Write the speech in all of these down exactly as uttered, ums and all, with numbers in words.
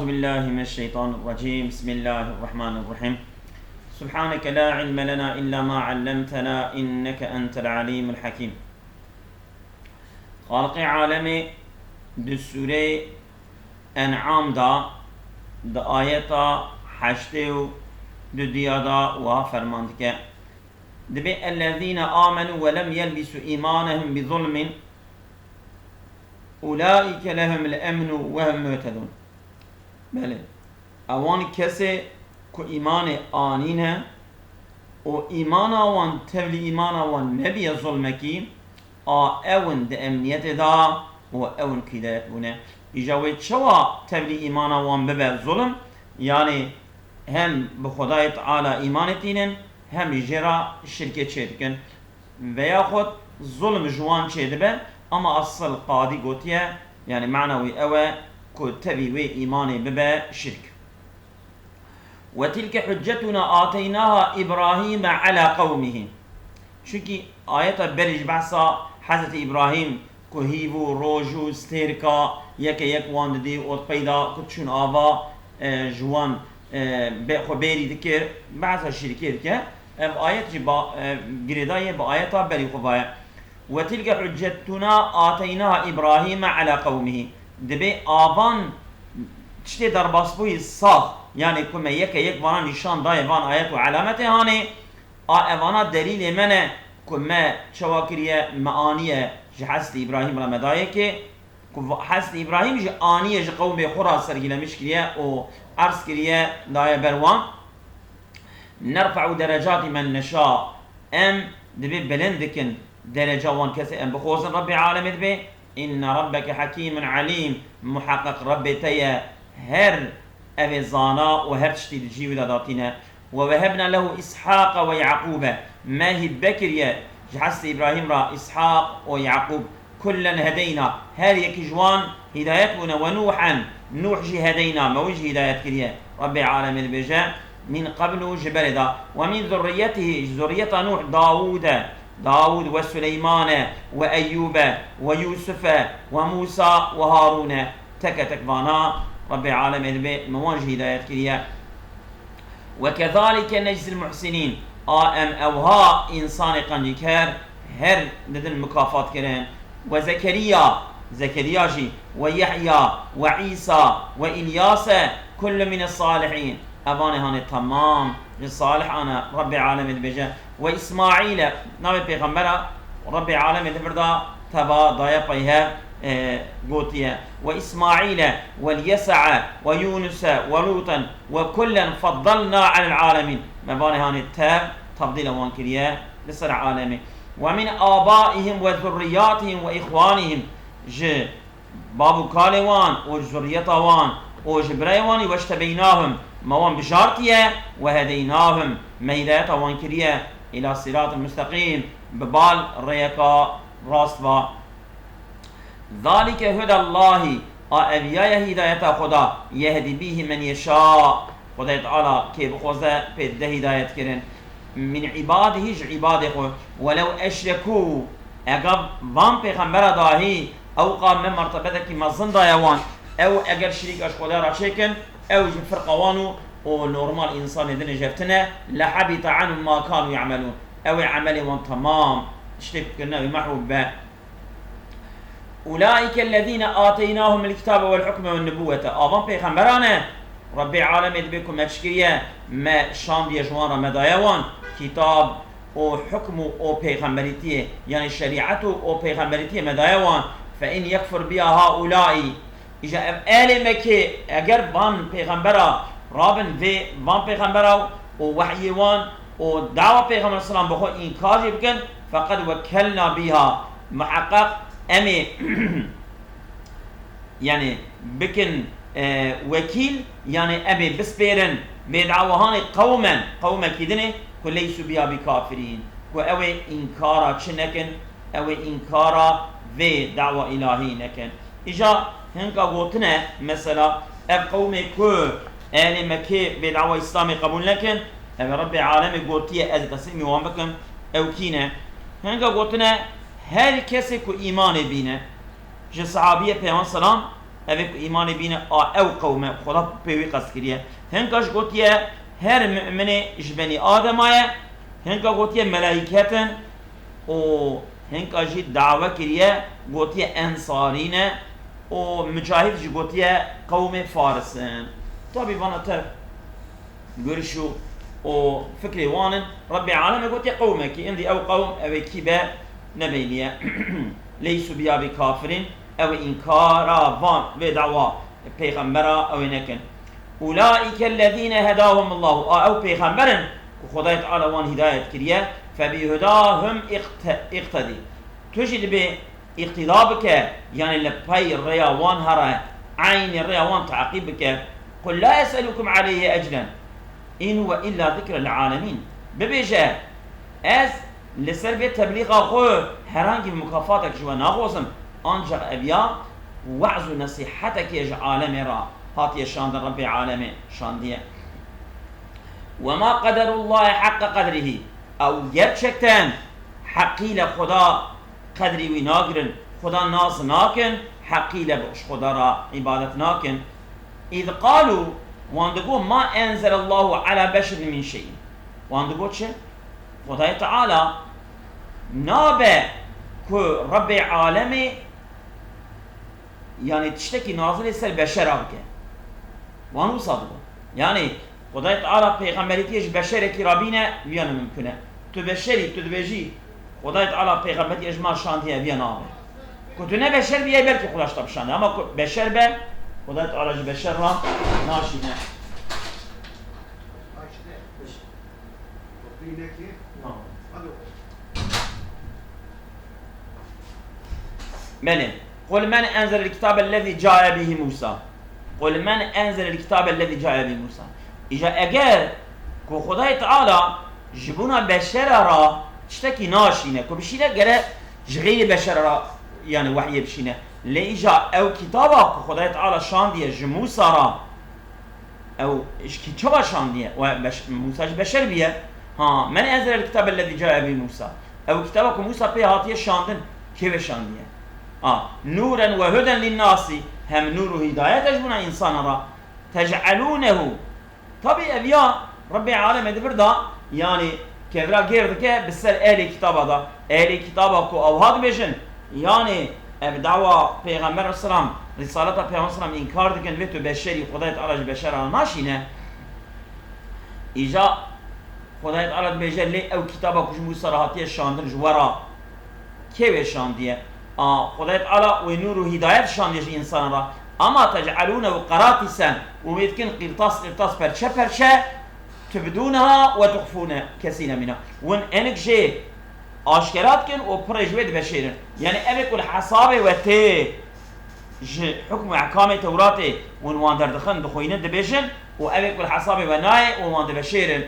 أعوذ بالله من الشيطان الرجيم. بسم الله الرحمن الرحيم. سبحانك لا علم لنا إلا ما علمتنا إنك أنت العليم الحكيم. Xaliqê alemê di sûreyê En'am de, di ayeta heştê û dudiya de wiha ferman dike. Dibê, "Ellezîne âmenû ve lem yelbisû îmanehum bi zulmin, ulâike lehumul emnu ve hum muhtedûn." Belê. Ewan kesê ku îmanê anîne û îmana wan tevlî îmana wan nebiye zulmekî, a ewin di emniyetê de û ewin ku hidayet bûne. Îja wê çawa tevlî îmana wan bibe zulm? Yanî hem bi Xwedayê Teala îmanê tînin, hem jî jê re şirkê çêdikin. Veyaxud zulm ji wan çêdibe, ama asil qadî gotiye, yanî mana wî ew e ku tevî wê îmanê bibe şirk. "Ve tilke huccetuna ateynaha Îbrahîme ala qewmihî." Çunkî ayeta berî ji behsa Hezretî Îbrahîm ku hîv û roj û stêrka yeke yek wan didî û peyda ku çûn ava, e, ji wan, e, bê-, xwe bêrî dikir, behsa şirkê dike. Ev ayet jî ba-, e, girêdayî bi ayeta berî xwe ve ye. "Ve tilke huccetuna ateynaha Îbrahîme ala qewmihî." Dibê avan tiştê derbasbûyî sax, yanî ku me yeke yek vana nîşan dayê van ayet û alametê hanê, a evana delîlê me ne ku me çawa kiriye, me aniye ji Hezretî Îbrahîm re me daye kê, ku va-, Hezretî Îbrahîm jî aniye ji qewmê xwe re sergilemiş kiriye û erz kiriye daye ber wan. "Nerfe'u derecati men neşa." Em dibê bilind dikin dereca wan kesê em bixwazin Rebbê alemê dibê. "Inne rabbeke hekîmun alîm." Muheqeq Rebbê te ye her ev ê zana û her tiştî di cî wî de datîne. "Ve wehebna lehu Îshaqe ve Yaqûbe." Me hîbe kiriye ji Hezretî Îbrahîm re Îshaq û Yaqûb. "Kullen hedeyna." Her yekî ji wan hîdayet bûne. "Ve Nûhen." Nûh jî hedeyna. Me wî jî hîdayet kiriye. Rebbê alemê dibêje, "Min qeblu", ji berê de. "Ve min zurriyetihî", ji zurriyeta Nûh, Dawûd e. Dawûd "ve Suleymane ve Eyyûbe ve Yûsufe ve Mûsa ve Harûne." Teke tek vana Rebbê alemê dibê me wan jî hîdayet kiriye. "Ve kezalike neczil muhsinîn." A em ewha însanê qencîker her didin mukafat kirin. "Ve Zekeriya", Zekeriya jî, "ve Yehya ve Îsa ve Îlyase kullu mine salihîn." Evanê hanê temam ji salih ana Rebbê alemê dibêje. "Ve Îsmaîle", navê pêxembera Rebbê alemê di vir de teva daye pey hev, e, gotiye. "Ve Îsmaîle ve Lyesae ve Yûnuse ve Lûten ve kullen feddalna alel alemîn." Me vanê hanê tev tefdîla wan kiriye li ser alemê. "Ve min abaihim ve zurriyatihim ve ihwanihim." Ji bav û kalê wan û ji zurriyeta wan û ji birayê wan, "Weştebeynahum", me wan bijartiye, "ve hedeynahum", me hîdayeta wan kiriye, "îla siratin musteqîm", bi bal rêyeka rast va. "Zalike hudallahî", a eviya ye hîdayeta Xweda, "yehdî bîhî men yeşa", Xwedayê Teala kê bixwaze pê dide hîdayet kirin. "Min îbadihî", ji îbadê xwe. "Welew eşrekû", eger van pêxembera dahî, ew qa me mertebedekî mezin daye wan, ew eger şirîka ji Xwedê re çêkin, ew ji firqa wan û, û normal însanê din e, ji hev tune, "lehebite anhum ma kanu ye'melûn", ew ê emelê wan temam, tiştê ku kirine wî mehw bibe. "Ulaîke ellezîne âteynâhumul kitâbe vel hukme ven nubûwete." Avan pêxemberan e. Rebbê alemê dibê ku me çi kiriye, me şandiye ji wan re, me daye wan kitab û hukm û, û pêxemberîtiyê, yanî şerîet û, û pêxemberîtiyê me daye wan. "Fe in yekfur biha haulâi." Îja ev ehlê Mekkê, eger van pêxembera rabin vê van pêxembera û wehyê wan û dawa pêxember selam bi xwe înkar jê bikin, "feqed wekkelna biha." Muheqeq em ê, yanî bikin, e, wekîl, yanî em ê bispêrin vê dawa hanê qewmen, qewmekî din ê ku leysû biha bi kafirîn, ku ew ê înkara çi nekin, ew ê înkara vê dawa îlahî nekin. Îja hinka gotine, mesela, ev qewmê ku ehlê Mekkê vê dawa Îslamê qebûl nekin, ev Rebbê alemê gotiye, ez ê teslîmî wan bikim, ew kî ne? Hinka gotine, her kesê ku îmanê bîne, ji sehabiyê Peyxember selam, Ev ê ku îmanê bîne, a ew qewm e, Xweda pê wî qest kiriye. Hinka jî gotiye, her mu'minê ji benî Adema ye. Hinka gotiye, melaîket in. Û hinka jî dawe kiriye, gotiye, ensarî ne. Û Mucahîd jî gotiye, qewmê Faris in. Tabî vana tev guriş û, û fikrê wan in. Rebbê Alemê gotiye qewmekî, îndî ew qewm, ew ê kî be, ne beynî ye. Leysû biya bi kafirîn, ew ê înkara van, vê dawa pêxembera ew ê nekin. Ulaîke lezîne hedahumullahu, a ew pêxember in ku Xwedayê Teala wan hîdayet kiriye, febihudahum iqte-, iqtedî. Tu jî dibê îqtîda bike, yanî li pey rêya wan here, eynî rêya wan teqîb bike. Qul la es'elukum aleyhi ecren, in huve illa zikre lil alemîn. Bibêje, ez li ser vê teblîxa xwe herhangî mukafatek ji we naxwazim, ancax ev ya we'z û nesîhetekê ji alemê re hatiye şandin, Rebbê alemê şandiye. Ve ma qederullahe haqqa qedrihî. Ew gerçekten heqîle Xweda qedrî wî nagirin, Xweda nas nakin, heqîle bi ji Xweda re îbadet nakin. Îz qalû, wan digo, ma enzelallahu ala beşerin min şey'in. Wan digo çi? Xwedayê Teala nabe ku Rebbê alemê, yanî tiştekî nazilê ser beşera bike. Wan wisa digo. Yanî Xwedayê Teala pêxemberîtiyê ji beşerekî re bîne, viya ne mimkun e. Tu beşerî, tu dibêjî, Xwedayê Teala pêxemberîtiyê ji me şandiye, viya nabe. Ku tu ne beşer biyay, belkî Xweda ji te bişande. Ama ku beşer be, Xwedayê Teala ji beşer re naşîne. Belê. Qul men enzelel kitabe lezî cae bihî Mûsa. Qul men enzelel kitabe lezî cae bihî Mûsa. Îja eger ku Xwedayê Teala ji bona beşera re tiştekî naşîne, ku bişîne gere ji xeyrê beşera re, yanî wehyê bişîne. Lê îja ew kitaba ku Xwedayê Teala şandiye ji Mûsa re, ew ji kî çawa şandiye? We beş-, Mûsa ji beşer bûye. Ha, men enzelel kitabe lezî cae bihî Mûsa. Ew kitaba ku Mûsa pê hatiye şandin, kê ve şandiye? A, nûren ve huden linnasî, hem nûr û hîdayet e ji bona însana re. Tec'elûnehu. Tabî ev ya Rebbê alemê di vir de, yanî kevra gêr dike bi ser ehlê kitaba de. Ehlê kitaba ku ewha dibêjin, yanî ev dawa Pêxember aleyhisselam, risaleta Pêxember aleyhisselam înkar dikin, vê tu beşerî, Xwedayê Teala ji beşera naşîne. Îja Xwedayê Teala dibêje, lê ew kitaba ku ji Mûsa re hatiye şandin ji we re kê wê şandiye? A, Xwedayê Teala wê nûr û hîdayet şandiye ji însanan re. Ama tec'elûnehu qeratîsen, û wê dikin qîrtas qîrtas, perçe perçe, tubdûneha ve tuxfûne kesîne mîna. Win enik jê aşkera dikin û pirê ji wê dibeşêrin. Yanî ev ê ku li hesabê we tê ji hukm û ehkamê Tewratê win wan derdixin, dixwînin, dibêjin û ev ê ku li hesabê we nayê û wan dibeşêrin.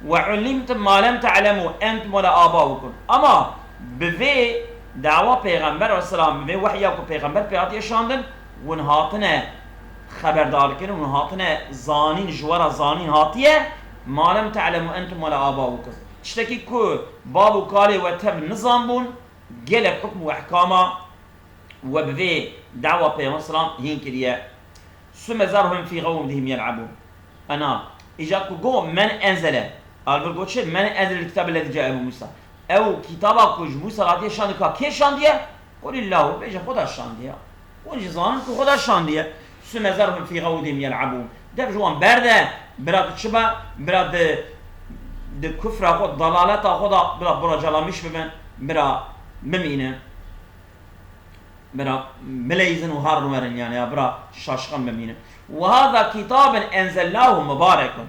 Ve ulimtum ma lem te'lemu entum ve la abaukum. Ama bi vê dawa Pêxember aleyhisselam, bi vê wehya ku Pêxember pê hatiye şandin, win hatine xeberdarkirin, win hatine zanîn, ji we re zanîn hatiye, ma lem te'lemu entum ve la abaukum. Tiştekî ku bab û kalê we tev nizan bûn, gelek hukm û ehkama we bi vê dawa Pêxember selam hîn kiriye. Sume zerhum fî xewdihim yel'ebûn. Ena, îca ku go men enzele. Alvir go çi? Men enzele kitabe lezî cae bi Musa. Ew kitaba ku ji Musa hatiye şandin ka kê şandiye? Qulillahu, bêje Xweda şandiye. Hûn jî zanin ku Xweda şandiye. Sume zerhum fî xewdihim yel'ebûn. Dev ji wan berde, bira tu çi be? Bira di, di kufra xwe, dalaleta xwe de, bira, bira calamîş bibin, bira bimînin. Bira bileyzin û harin werin, yani ya bira şaşqin bimînin. Ve haza kitabun enzelnahu mubarekun.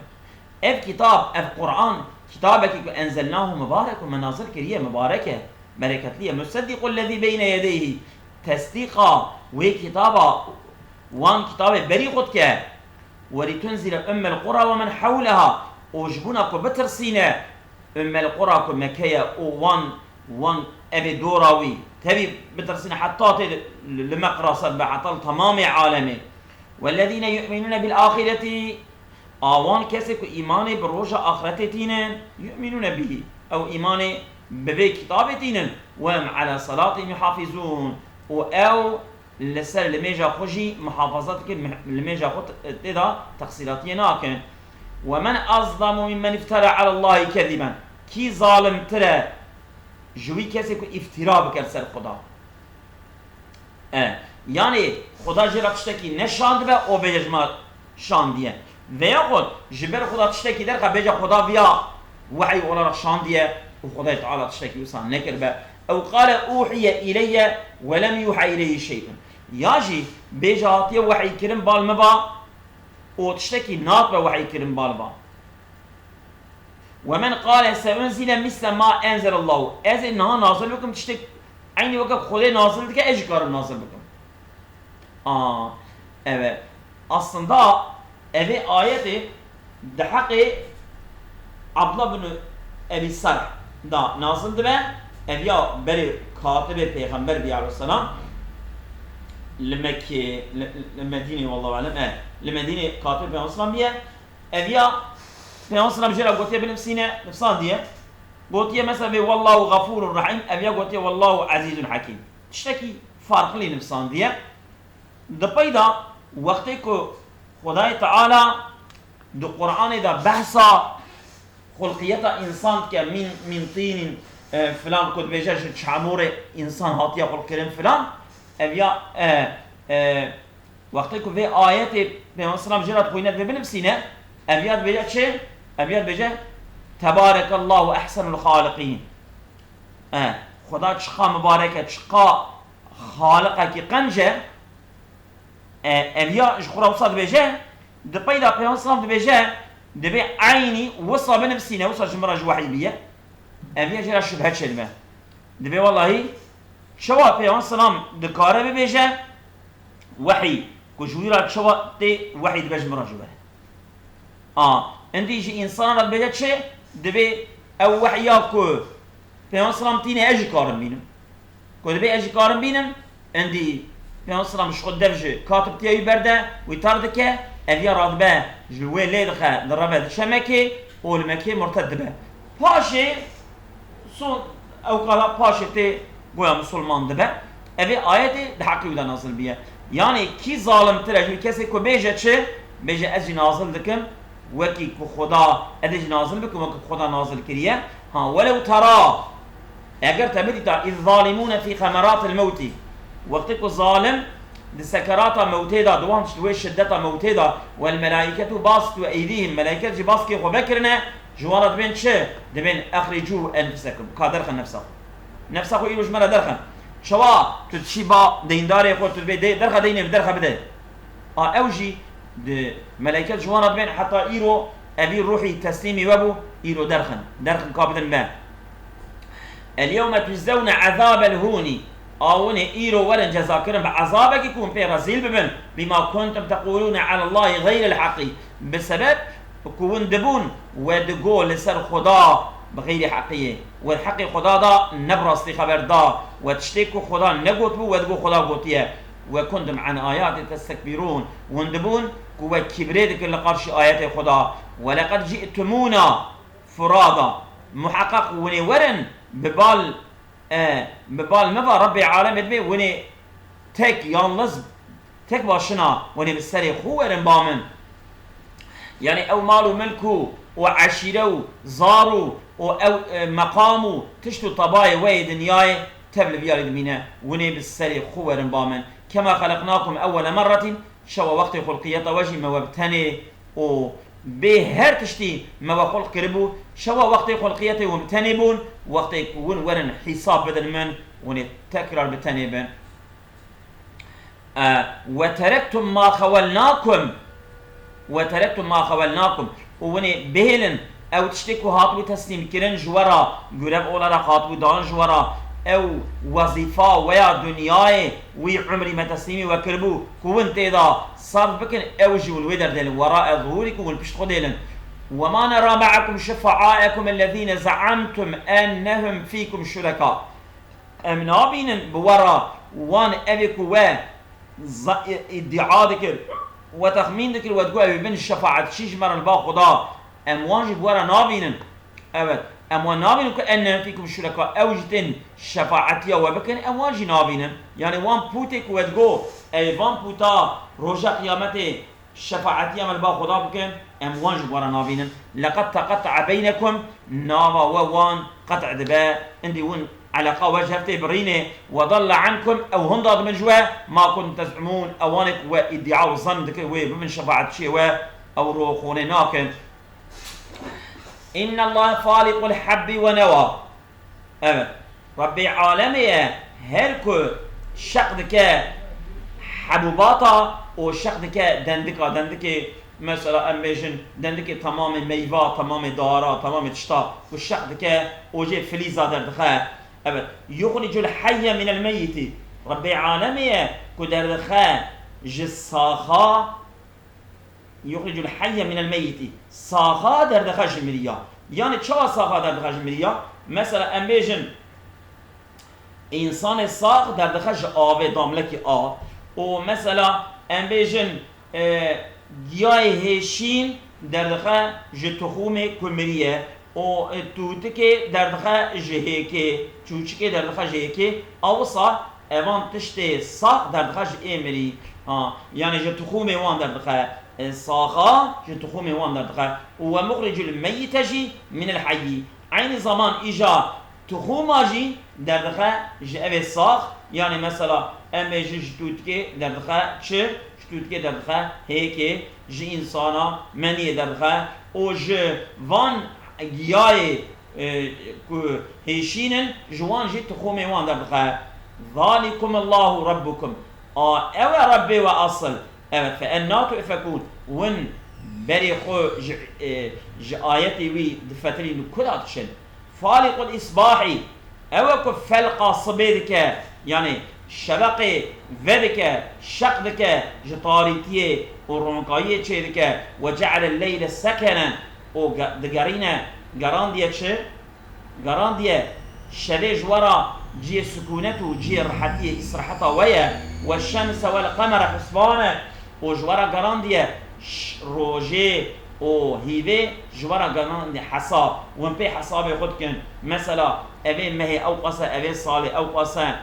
Ev kitab, ev Qur'an, kitabekî ku enzelnahu mubarekun, me nazil kiriye, mubarek e, bereketli ye. Museddiqu lezî beyne yedeyhi, tesdîqa wê kitaba wan kitabê berî xwe dike. Welîtunzîre ummel qura we men hewleha, û ji bona ku bitirsîne Ummel Qura ku Mekke ye û wan, wan evê dora wî tevî bitirsîne heta tê li, li, li meqrasat be, heta li temamê alemê. Wellezîne yu'minûne bil axireti, a wan kesê ku îmanê bi roja axiretê tînin, yu'minûne bihî, ew îmanê bi vê kitabê tînin, we hum ala salatihim yuhafizûn, û ew li ser limêja xwe jî muhafaza dikin, mi-, limêja xwe t-, tê de teqsîratiyê nakin. "Ve men azlemu mimmen iftera alallahî keziben." Kî zalimtir e ji wî kesê ku îftîra bike li ser Xuda? E, yanî Xuda jê re tiştekî neşandibe, o bêje ji me şandiye. Veya xwe ji ber Xuda tiştekî derxe, bêje Xuda viya wehî olarak şandiye û Xudayê Teala tiştekî wisa nekiribe. Ew qale uhiye îleyye ve lem yuha îleyhi şey'un. Ya jî bêje hatiye wehî kirin bal min va û tiştekî natibe wehî kirin bal va. "Ve men qale seunzile misle ma enzelallahu." Ez ê niha nazil bikim tiştek eynî weke Xwedê nazil dike, ez jî karim nazil bikim. A, evet. Aslında evê ayetê di heqê Abdullah bin Ebî Serh da nazil dibe. Ev ya berê katibê pêxember bî aleyhisselam. Li Mekkê, li, li Medînê, wallahu alem, e, li Medînê katibê pêxember bîye. Ev ya Peygamber sallam jê re gotiye binivîsîne, nivîsandiye. Gotiye mesela vê "Wallahu gafurur rahîm", ev ya gotiye "Wallahu ezîzun hakîm". Tiştekî farqlî nivîsandiye. Di pey de wextê ku Xwedayê Teala di Qur'anê de behsa xulqiyeta însan dike, "Min, min tînin", e, filan, ku dibêje ji çamûrê însan hatiye xulqkirin filan, ev ya, e, e, Wextê ku vê ayetê Peygamber sallam jê re dixwîne, divê binivîsîne, ev ya dibêje çi? Ev ya dibêje, "Tebarekallahu ehsenul xaliqîn." E, Xuda çiqa mibarek e, çiqa xaliqekî qenc e. E, ev ya ji xwe re wisa dibêje, di pey de Peygamber sallam dibêje, divê eynî wisa binivîsîne, wisa ji min re ji wehî bîye. Ev ya jê re şubhe çêdibe. Dibê wellahî, çawa Peygamber sallam dikare bibêje, wehî, ku ji wî re çawa tê, wehî dibe ji min re jû bere. A, endî ji însanan re dibêje çi? Dibê ew wehî ya ku Peygamber sallam tîne ez jî karim bînim. Ku dibê ez jî karim bînim, endî Peygamber sallam ji xwe dev ji katibtiya wî berde, wî tar dike, ev ya radibe ji wê lê dixe, direve diçe Mekê û li Mekê murted dibe. Paşê, son, ew kala paşê tê goya misilman dibe. Evê ayetê di heqê wî de nazil biye. Yanî kî zalimtir e ji wî kesê ku bêje çi? Bêje ez jî nazil dikim, wekî ku Xuda, ez ê jî nazil bikim, wekî Xuda nazil kiriye. Ha, welew tera, eger te bidîta, iz zalimûne fî xemeratil mewtî, wextê ku zalim di sekerata mewtê de, di wan, di wê şiddeta mewtê de, wel melâiketu basitu eydîhim, melâiket jî baskê xwe vekirine, ji wan re dibên çi? Dibên exricû enfusekum, ka derxin nefsa xwe. Nefsa xwe îro ji me re derxin. Çawa tu diçî ba deyndarê xwe, tu dibê de-, derxe deynê min, derxe bide. A ew jî di melaiket ji wan re dibên heta îro evî ruhî teslîmî we bû, îro derxin. Derxin ka bidin me. El yewme tujzewne ezabel hûnî. A winê îro werin cezakirin bi ezabekî ku hûn pê rezîl bibin. Bîma kuntum teqûlûne alallahî xeyrel heqî. Bi sebeb ku hûn dibûn we digo li ser Xuda bi xeyrî heqiyê. We di heqê Xuda da ne bi rastî xeber da. We tiştê ku Xuda negotibû we digo Xuda gotiye. Ve kuntum an ayati testekbirûn. Hûn dibûn ku we kîbrê dikir li qarşî ayetê Xuda. Ve leqed ci'tumûna furada. Muheqeq hûn ê werin bi bal, e, bi bal me va Rebbê alemê dibê hûn ê tek, yalniz, tek başina hûn ê bi serê xwe werin ba min. Yanî ew mal û milk û, û eşîre û zar û, û ew, e, meqam û tişt û tebayê we yê dinyayê tev li vîyarî dimîne. Hûn ê bi serê xwe werin ba min. Kema xeleqnakum ewwele merretîn, şewa wextê xulqiyeta we jî me we bi tenê û bê her tiştî me we xulq kiribû. Şewa wextê xulqiyetê hûn bi tenê bûn, wextê ku hûn werin hîsab bidin min, hûn ê tekrar bi tenê bin. E, "Ve terektum ma xewelnakum." "Ve terektum ma xewelnakum." Û winê bihêlin, ew tiştê ku hatibû teslîm kirin ji we re, görev olarak hatibû dan ji we re, ew wezîfa we ya dinyayê wî umrî me teslîmî we kiribû, ku win tê de sarf bikin, ew jî win wê derdêlin, "werae zuhûrîkum", win pişt xwe dêlin. "Ve ma nera me'akum şufa'aekum ellezîne ze'amtum ennehum fîkum şureka." Em nabînin bi we re wan evê ku we za-, î-, îdîa dikir, we texmîn dikir, we digot, ew ê bin şefaetçî ji me re li ba Xuda. Em wan jî bi we re nabînin. Evet, Em wan nabînin ku ennehum fîkum şureka, ew jî tên şefaetiya we bikin, em wan jî nabînin. Yanî wan pûtê ku we digo, ey van pûta roja qiyametê şefaetiya me li ba Xweda bikin, em wan jî bi we re nabînin. Leqed teqetta'a beynekum, nava we wan qet' dibe, indî hûn eleqa we ji hev tê birînê, we dalle ankum, ew hûn dadibin ji we, ma kuntum tez'umûn, ewanê ku we îdîa û zan dikir wê bibin şefaetçiyê we, ew ro xonê nakin. Innallahe faliqul habbi ve newa. Evet. Rabbê alemê ye, her ku şeq dike hebûbata û şeq dike dendika, dendikê, mesela em bêjin dendikê temamê meyva, temamê dara, temamê tişta ku şeq dike û jê filîza derdixe. Evet. Yuxricul hayye minel meyyiti. Rabbê alemê ye ku derdixe ji saxa Yuxricul hayye minel meyyiti. Saxa derdixe ji miriya. Yanî çawa saxa derdixe ji miriya? Mesela em bêjin, însanê sax derdixe ji avê, damlekî av. Û mesela em bêjin, e, giyayê hêşîn derdixe ji tixûmê ku miriye. Û, e, tûtikê derdixe ji hêkê, çûçikê derdixe ji hêkê. A wisa evan tiştê sax derdixe ji ê mirî. Ha, yanî ji tixûmê wan derdixe. E, saxa ji tixûmê wan derdixe. Û ve muxricul meyyite jî minel hayyî. Eynî zaman îja tixûma jî derdixe ji evê sax. Yanî mesela em bêjin ji tûtikê derdixe çi? Ji tûtikê derdixe hêkê, ji însana meniyê derdixe û ji van giyayê, e, ku hêşîn in, ji wan jî tixûmê wan derdixe. Zalikumullahu Rabbukum. A, ew e Rebbê we esil. Evet, fe ennâ tu'fekûn. Win berê xwe ji, e, ji ayetê wî difetilîn û ku da diçin? Faliqul îsbahî. Ew e ku felqa sibê dike, yanî şeveqê vedike, şeq dike, ji tarîtiyê û ronkayiyê çêdike. Ve ce'elel leyle sekenen. Û ge-, digerîne, gerandiye çi? Gerandiye şevê ji we re cihê sikûnet û cihê rihetiyê, îstiraheta we ye. Ve şemse vel qemere husbane. Û ji we re gerandiye ş-, rojê û hîvê ji we re gerandiye hesab. Hûn pê hesabê xwe dikin. Mesela, evê mehê ew qas e, evê salê ew qas e.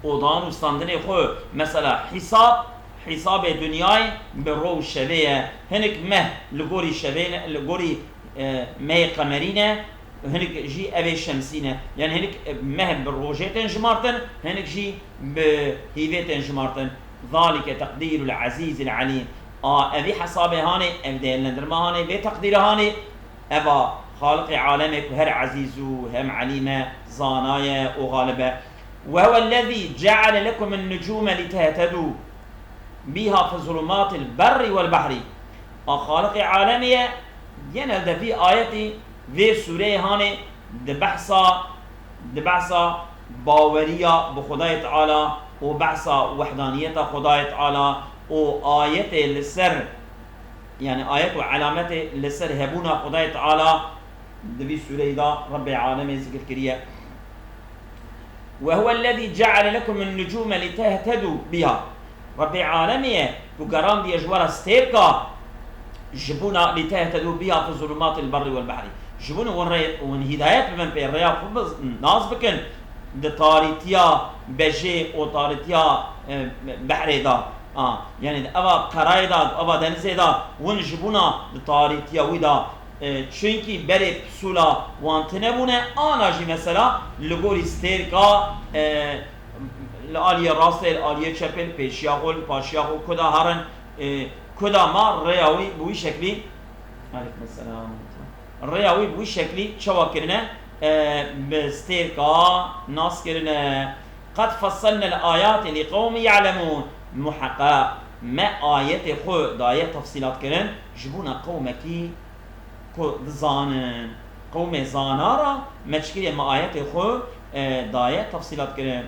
Û dan û standinê xwe, mesela, hîsab, hîsabê dinyayê bi ro û şevê ye. Hinek meh li gorî şevê ne, li gorî, e, mehê qemerî ne, hinek jî evê şemsî ne. Yanî hinek, e, meh bi rojê tên jimartin, hinek jî bi hîvê tên jimartin. Zalike teqdîrul ezîzil elîm. A, evî hesabê hanê, ev değerlendirme hanê, vê teqdîre hanê, eva Xaliqê alemê ku her ezîz û hem elîm e, zana ye û xalib e. Ve huwellezî ceale lekumun nucume litehtedû bîha fi zulumâtil berri wel behrî. A Xaliqê alemê ye, genelde vî ayetî vê sûreyê hanê di behsa, di behsa baweriya bi Xwedayê Teala û behsa wehdaniyeta Xwedayê Teala û ayetê li ser, yanî ayet û elametê li ser hebûna Xwedayê Teala di vî sûreyê de Rebbê alemê zikir kiriye. Ve huwellezî ceale lekumun nucume litehtedû bîha. Rebbê alemê ye ku gerandiye ji we re stêrka ji bona litehtedû bîha fi zulumâtil berri wel behrî. Ji bona hûn rê, hûn hîdayet bibin pê, rêya xwe biz-, nas bikin di tarîtiya bejê û tarîtiya, e, behrê de. A, yanî di eva qerayê de, di eva denizê de, hûn ji bona di tarîtiya wî de E, çunkî berê pisûla wan tune bûne, ana jî mesela li gorî stêrka, e, li aliyê rastê, li aliyê çepê, li pêşiya xwe, li paşiya xwe, ku da herin, e, ku da ma rêya wî bi wî şeklî, aleykum selam, rêya wî bi wî şeklî çawa kirine, e, bi stêrka nas kirine. Qed fesselnel ayati li qewmi ya'lemûn. Muheqeq me ayetê xwe daye tefsîlat kirin ji bona qewmekî ku dizanin. Qewmê zana re me çi kiriye, me ayetê xwe, e, daye tefsîlat kirin.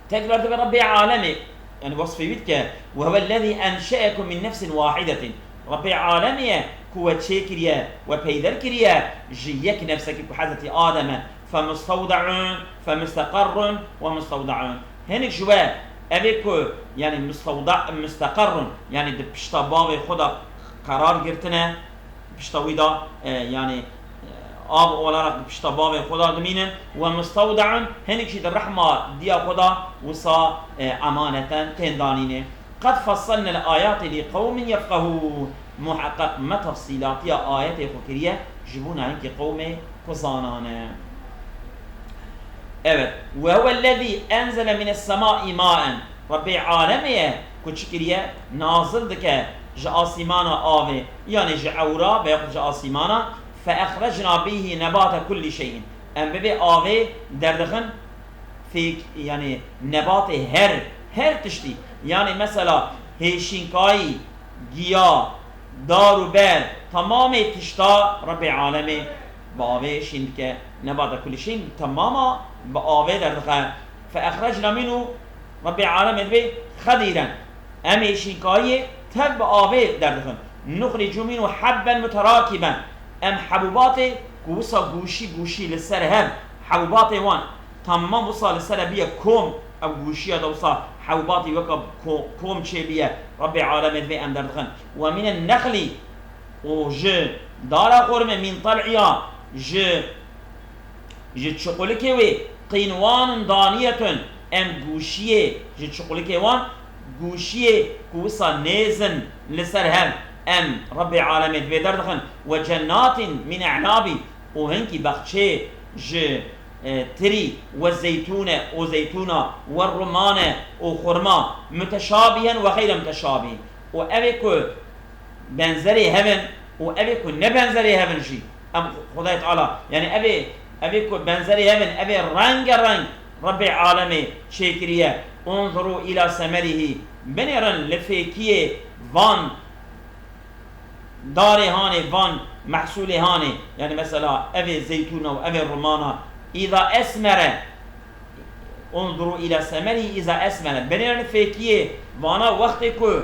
Tekrar dibe Rebbê alemê, yani wesfê wî dike, "Ve huwellezî enşe'ekum min nefsin wahidetin." Rebbê alemê ye ku we çêkiriye, we peyder kiriye ji yek nefsekî ku Hezretî Adem e. Femustewde'un, femusteqerrun ve mustewde'un. Hinek ji we, evê ku, yani mustewde-, musteqerrun, yani di pişta bavê xwe de qerar girtine, pişta wî de, e, yani, e, Av olarak di pişta bavê xwe de dimînin. Ve mustewde'un, hinek jî di rehma diya xwe de wisa, e, emaneten tên danînê. Qed fesselnel ayati li qewmin yefqehûn. Muheqeq me tefsîlatiya ayetê xwe kiriye ji bona hinkî qewmê ku zanan e. Evet. Ve huvellezî enzele mines semâi maen. Rebbê alemê ye ku çi kiriye? Nazil dike ji asîmana avê, yanî ji ewra veyahut ji asîmana. Fe exrecna bîhî nebate kullî şeyîn. Em bi vê avê derdixin fêk, yanî nebatê her, her tiştî. Yanî mesela hêşînkayî, giya, dar û ber, temamê tişta Rebbê alemê bi avê şîn dike. Nebata kulî şeyîn temama bi avê derdixe. Fe exrecna minhu, Rebbê alemê dibê xedîren. Em hêşînkayiyê tev bi avê derdixin. Nuxricu minhu hebben muterakîben. Em hebûbatê ku wisa gûşî gûşî li ser hev, hebûbatê wan temam wisa li ser e biye kom, ev gûşiya de wisa hewbatî weka ko-, kom çêbiye, Rebbê alemê divê em derdixin. Ve minen nexlî, û ji dara xormê, min tal'iha, ji, ji çiqulikê wê, qînwanun daniyetun, em gûşiyê ji çiqulikê wan, gûşiyê ku wisa nêzin li ser hev, em Rebbê alemê divê derdixin. Ve cennatin min e'nabî, û hinkî bexçê ji e, tirî, ve zeytûne û zeytûna, ve rumane û xurma, muteşabihen ve xeyre muteşabih. Û evê ku benzerê hev in û evê ku ne benzerê hev in jî, em Xwedayê Teala, yanî evê, evê ku benzerê hev in, evê rengereng Rebbê alemê çêkiriye. Unzuru ila semerihî, binêrin li fêkiyê van darê hanê, van mehsûlê hanê, yanî mesela evê zeytûna û evê rumana, îza esmere, unzuru îla semerihi îza esmere, binêrin fêkiyê vana wextê ku,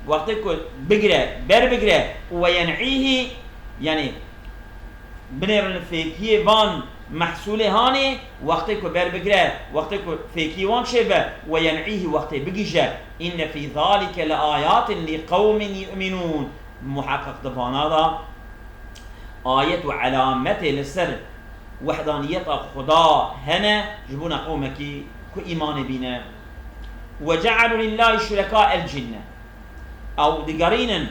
wextê ku bigire, ber bigire, û ve yen'îhî, yanî binêrin fêkiyê van mehsûlê hanê, wextê ku ber bigire, wextê ku fêkî wan çêbe, ve yen'îhî, wextê bigije. Inne fî zalike le ayatin li qewmin yu'minûn. Muheqeq di vana de ayet û elametê li ser wehdaniyeta Xuda hene ji bona qewmekî ku îmanê bîne. Ve ce'elû lillâhi şureka el cinne. Ew digerînin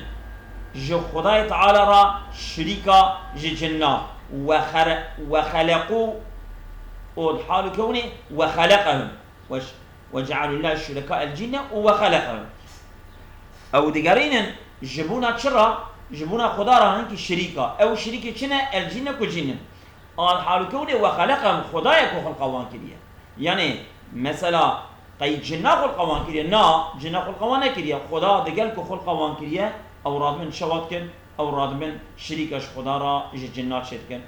ji Xwedayê Teala re şirîka ji cinna. Ve xere-, ve xeleqû, û di hal û kewnê ve xeleqehum. Ve ş-, ve cealû lillâhi şureka el cinne û ve xeleqehum. Ew digerînin ji bona çi re? Ji bona Xweda re hinkî şirîka. Ew şirîkê çi ne? El cinne ku cîn in. Al hal û kewnê ve xeleqehum, Xwedayê ku xulqa wan kiriye. Yanî mesela qey cinna xulqa wan kiriye? Na, cinna xulqa wan nekiriye. Xweda digel ku xulqa wan kiriye, ew radibin şewa dikin, ew radibin şirîka ji Xweda re ji cinna çêdikin.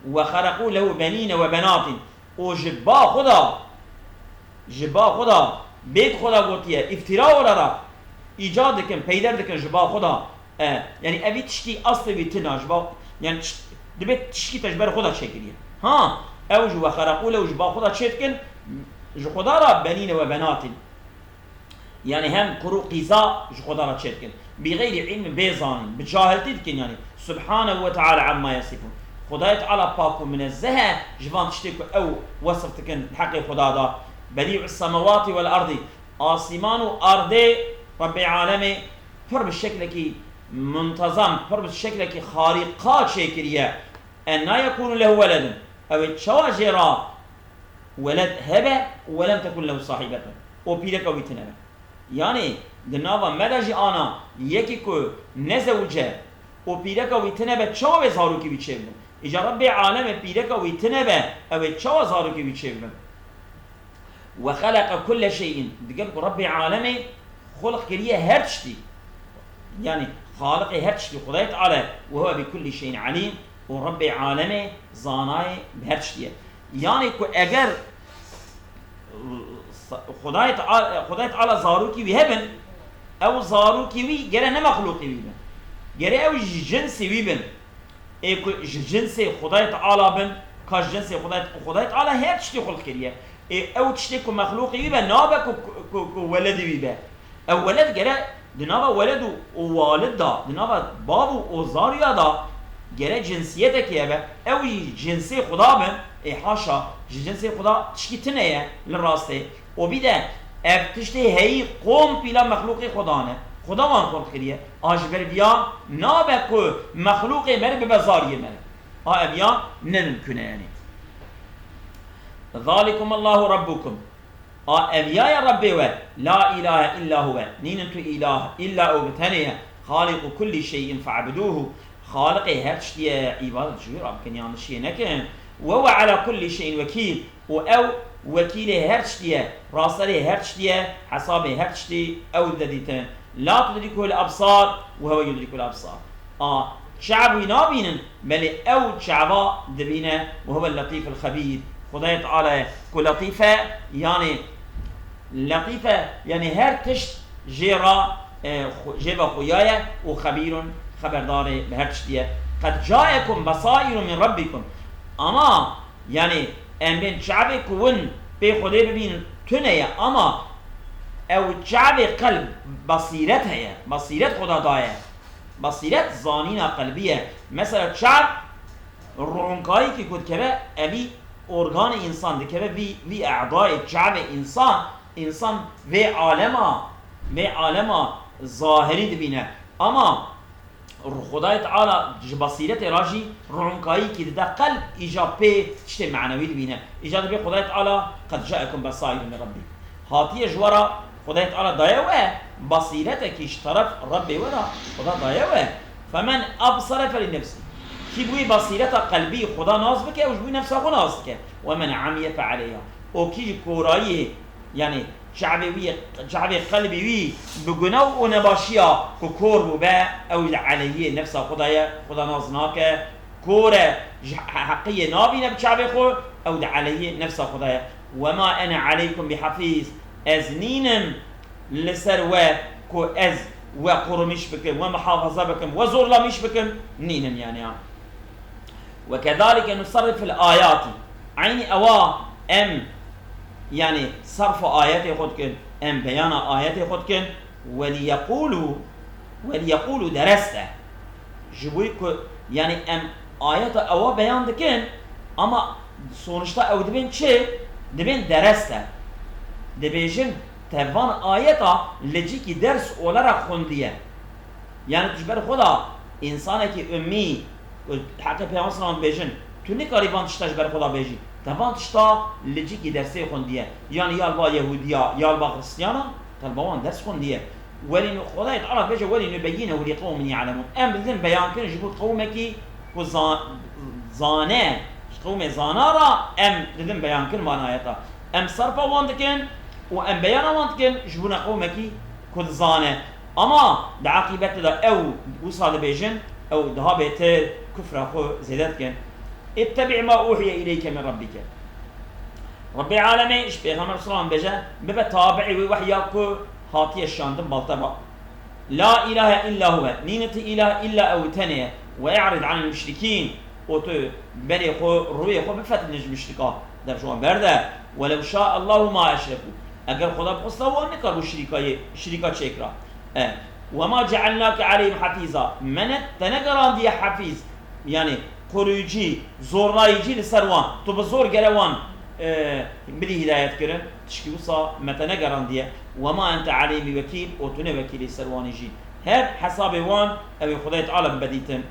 Ve xeleqû lehu benîne ve benatîn. Û ji ba xwe de, ji ba xwe de, bêk xwe de gotiye, îftira olarak îcad dikin, peyder dikin ji ba xwe de. E, yanî evî tiştî aslê wî tune, ji ba, yanî tişt-, dibê tiştî te ji ber xwe de çêkiriye. Ha, ew ji ve xereqû lehu ji ba xwe de çêdikin, ji Xweda re benîne ve benatîn. Yanî hem kur û qîza ji Xweda re çêdikin. Bi xeyrî îlm, bê zanîn, bi cahiltî dikin yanî. Subhanehu ve teala amma yesifûn. Xwedayê Teala pak û minezzeh e ji van tiştê ku ew wesif dikin di heqê Xweda de. Bedî'us semawatî vel erdî. Asîman û erdê Rebbê alemê pir bi şeklekî muntezam, pir bi şeklekî harîqa çêkiriye. Enna yekûnu lehu weledun. Ew ê çawa jê re weled hebe, we lem tekun lehu sahîbetun. Û pîreka wî tune be. Yanî di nava me de jî ana yekî ku nezewice û pîreka wî tune be, çawa wê zarokê wî çêbibin? Îca Rebbê alemê pîreka wî tune be, ew ê çawa zarokê wî çêbibin? Ve xeleqe kulle şeyin. Digel ku Rebbê alemê xulq kiriye her tiştî. Yanî Xaliqê her tiştî Xwedayê Teala, ve huve bi kullî şeyin elîm, û Rebbê alemê zanayê bi her tiştî ye. Yanî ku eger Xwedayê Teala, Xwedayê Teala zarokî wî hebin, ew zarokî wî gere ne mexlûqî wî bin. Gere ew ji cinsê wî bin. Ê ku ji cinsê Xwedayê Teala bin, ka ji cinsê Xwedayê, Xwedayê Teala her tiştî xulq kiriye. Ê ew tiştê ku mexlûqê wî be, nabe ku, ku, ku weledê wî be. Ew weled gere di nava weled û, û walid de, di nava bav û ozariya de, Gere cinsiyetekî hebe, ew jî cinsê Xuda bin, ê haşa, ji cinsê Xuda tişkî tune ye li rastê. Û bî de ev tiştê heyî kompîla mexlûqê Xudan e. Xuda wan xulq kiriye. A ji ber viya nabe ku mexlûqê me re bibe zariyê me re. A ev ya ne mimkun e yanî. Zalikum Allahu Rabbukum. A ev ya ye Rebbê we, la ilahe illa huwe, nînin tu îlah, illa ew bi tenê ye, xaliqu kullî şey'in fe'buduhu, Xaliqê her tiştî ye, îbadet ji wî re bikin, yanlişiyê nekin. We huwe ala kullî şey'in wekîl, û ew wekîlê her tiştî ye, raserê her tiştî ye, hesabê her tiştî ew dide dîtin. La tudrikuhul absar, we huwe yudrikul absar. A çav wî nabînin, belê ew çava dibîne, we huwel letîful xebîr. Xwedayê Teala ye ku letîf e, yanî letîf e, yanî her tişt jê re, e, xwe-, jê ve xuya ye û xebîrun, xeberdarê bi her tiştî ye. Qed caekum besairu min rabbikum. Ama, yanî, em bên çavê ku win pê Xwedê bibînin tune ye, ama ew çavê qelb, besîret heye. Besîret Xweda daye. Basîret zanîna qelbî ye. Mesela çav, runkayîkî ku dikeve, evî organê însan dikeve vî, vî e'dayê çavê însan, însan vê alema, vê alema zahirî dibîne. Ama Xwedayê Teala ji basîretê re jî runkayîkî dide qelb, îja pê tiştê manewî dibîne. Îja dibê Xwedayê Teala, "Qed caekum besaîru min Rabbî." Hatiye ji we re, Xwedayê Teala daye we, basîretekî ji teref Rebbê we re Xweda daye we. "Femen ebsere felî nefsî." Kî bi wî basîreta qelbî Xweda nas bike, ew ji bo nefsa xwe nas dike. "We men emiye fe aleyha." Û kî ji korayiyê, yanî çavê wî, çavê qelbê wî bi gunew û nebaşiya ku kor bûbe, ew li aleyhiyê nefsa Xweda ye, Xweda nas nake, kor e, ji he-, heqiyê nabîne bi çavê xwe, ew di aleyhê nefsa Xweda ye. "Wema ene aleykum bi hafîz." Ez nînim li ser we ku ez we qurumîş bikim, we muhafaza bikim, we zorlamîş bikim, nînim yani ya. "Ve kezalike nusarriful ayati." Eynî ewa em, yani sarfa ayetê xwe dikin, em beyana ayetê xwe dikin, "Ve liyekulu, ve liyekulu dereste." Ji bo ku, yani em ayeta ewa beyan dikin, ama sonuçta ew dibên çi? Dibên dereste. Dibêjin, te van ayeta li cîkî ders olarak xwindiye. Yani tu ji ber xwe de, însanekî ummî, heqê Peyxember sallallahu aleyhi ve sellem dibêjin, tu nikarî van tişta ji ber xwe de bêjî. Te van tişta li cîkî dersê xwindiye. Yani ya li ba Yehûdiya, ya li ba Xristiyana, te li ba wan ders xwindiye. Welî nu-, Xwedayê Teala dibêje, "Welî nubeyyinehu li qewmin ya'lemun." Em didin beyan kirin ji bo qewmekî ku za-, zane, ji qewmê zana re em didin beyan kirin van ayeta. Em sarfa wan dikin û em beyana wan dikin ji bo ne qewmekî ku dizane. Ama di aqîbetê de ew wisa dibêjin, ew daha bêtir kufra xwe zêde dikin. "İttebi' ma uhiye ileyke min rabbike." Rebbê Alemê ji Pêxember sallallahu aleyhi ve sellem bêje, "Bibe tabi'ê wê wehya ku hatiye şandin bal te ba." "La ilahe illa huve." Nîne ti îlah illa ew tenê ye. "Ve e'rid anil müşrikîn." Û tu berê xwe, rûyê xwe bifetilin ji müşrika. Dev ji wan berde. "Welev şa'allahu ma eşrekû." Eger Xweda bixwesta wan nikaribû şirîkayê, şirîka çêkira. E, "Ve ma cealnake aleyhim hafîza." Me ne, te negerandiye hafîz. Yani koruyucu, zorlayıcı li ser wan. Tu bi zor gere wan, e, bidî hidayet kirin. Tişkî wisa me te negerandiye. "Ve ma ente aleyhim bi wekîl." Û tu ne wekîlê ser wanî jî. Her hesabê wan ew ê Xwedayê Teala bibe dîtin.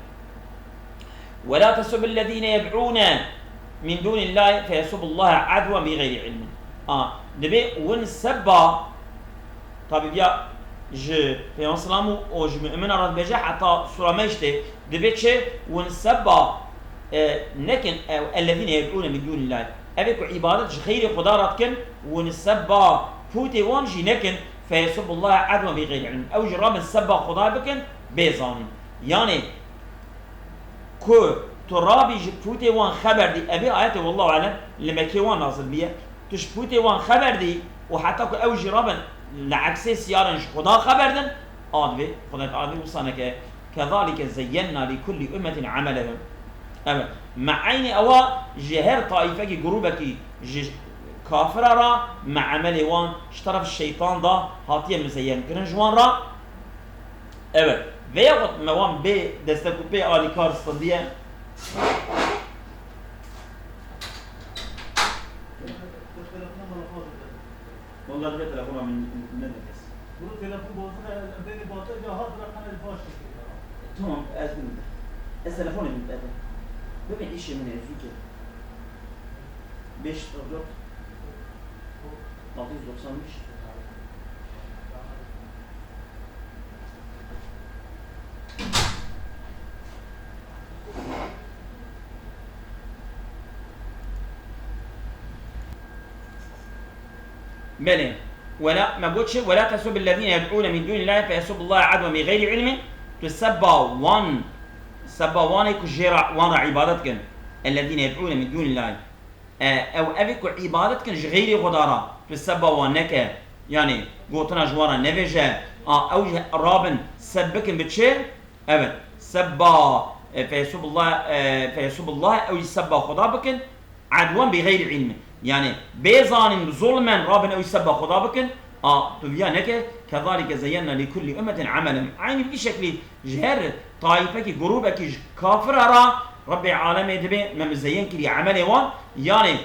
"Ve la tesubbullezîne yed'ûne min dûnillâhi feyesubbullâhe edwen bi gayri ilmin." A, dibê win sebba, tabî viya ji Peyxember selam û, û ji mumina re dibêje heta sura meştê, dibê çi? Win sebba, e, nekin, e, ellezîne yed'ûne min dûnillâhi. Ev ê ku îbadet ji xeyrê Xweda re dikin, win sebba pûtê wan jî nekin, feyesubbullâhe edwen bi gayri ilmin. Ew jî rabin sebba Xweda bikin, bê zanîn. Yanê, ku tu rabî ji pûtê wan xeber dî, evê ayetê wallahu alem li Mekkê wan nazil bûye. Tu ji pûtê wan xeber dî û heta ku ew jî rabin li eksê siyarin ji Xuda xeber din, a divê Xuda Teala wisa neke. "Kezalike zeyyenna li kulli ummetin amelehum." Evet, me eynî ewa ji her taîfekî, grûbekî ji kafira re me emelê wan ji teref şeytan da hatiye mizeyyen kirin ji wan re. Evet. Veya got me wan bê destek û bê alîkar standiye. Walla divê telefona min nedin kes. Bunu telefon bozuk, beni batı ya hat bırakana baş çekiyor. Tamam, ez, ez telefonê min, ez, bibê îşê min ê zû ke. Beş yüz kırk dört, altı yüz doksan beş. Belê. Wela, me got çi? "Wela tesubbu ellezîne yed'ûne min dûnillâhi feyesubbullâhe edwen bi xeyrî ilmin." Tu sebba wan, sebba wanê ku jê re, wan re îbadet kin. "Ellezîne yed'ûne min dûnillâhi." E, ew, evê ku îbadet kin ji xeyrê Xweda re, tu sebba wan neke. Yanî, gotina ji wan re nevêje. A, ew jî rabin, seb bikin bi çi? Evet. Sebba, e, feyesubullah, e, feyesubullah, ew jî sebba Xweda bikin. Edwen bi xeyrî ilmin. Yanî, bê zanîn, bi zulmen, rabin ew jî sebba Xweda bikin. A, tu viya neke. Kezalike zeyyenna li kulli ummetin amelen. Aynî bi şeklî ji her taîfekî, grûbekî ji kafira re Rebbê alemê dibê me mizeyyen kiriye emelê wan. Yanî,